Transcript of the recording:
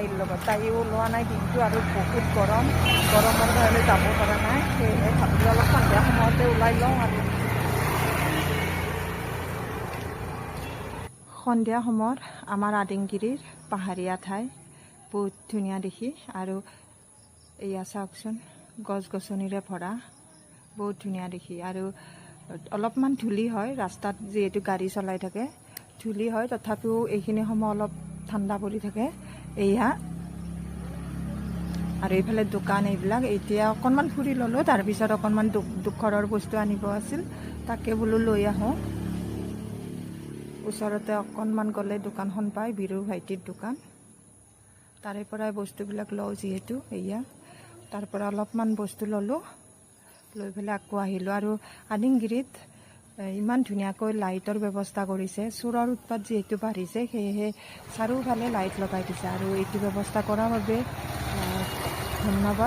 তাইৰ লগত। তাইও ওলোৱা নাই দিনটো আৰু বহুত গৰম। গৰমৰ কাৰণে যাব পৰা নাই। সেয়েহে ভাবিলোঁ অলপ সন্ধিয়া সময়তে ওলাই লওঁ। আৰু সন্ধিয়া সময়ত আমাৰ আদিংগিৰিৰ পাহাৰীয়া ঠাই বহুত ধুনীয়া দেখি। আৰু এয়া চাওকচোন, গছ গছনিৰে ভৰা, বহুত ধুনীয়া দেখি। আৰু অলপমান ধূলি হয় ৰাস্তাত, যিহেতু গাড়ী চলাই থাকে, ধূলি হয়, তথাপিও এইখিনি সময় অলপ ঠাণ্ডা পৰি থাকে। এয়া আৰু এইফালে দোকান এইবিলাক। এতিয়া অকণমান ফুৰি ল'লোঁ, তাৰপিছত অকণমান ঘৰৰ বস্তু আনিব আছিল, তাকে বোলো লৈ আহোঁ। ওচৰতে অকণমান গ'লে দোকানখন পায়, বীৰু ভাইটিৰ দোকান। তাৰে পৰাই বস্তুবিলাক লওঁ যিহেতু। এয়া তাৰ পৰা অলপমান বস্তু ল'লোঁ, লৈ পেলাই আকৌ আহিলোঁ। আৰু আদিংগিৰিত ইমান ধুনীয়াকৈ লাইটৰ ব্যৱস্থা কৰিছে। চোৰৰ উৎপাত যিহেতু বাঢ়িছে, সেয়েহে চাৰিওফালে লাইট লগাই দিছে। আৰু এইটো ব্যৱস্থা কৰাৰ বাবে ধন্যবাদ।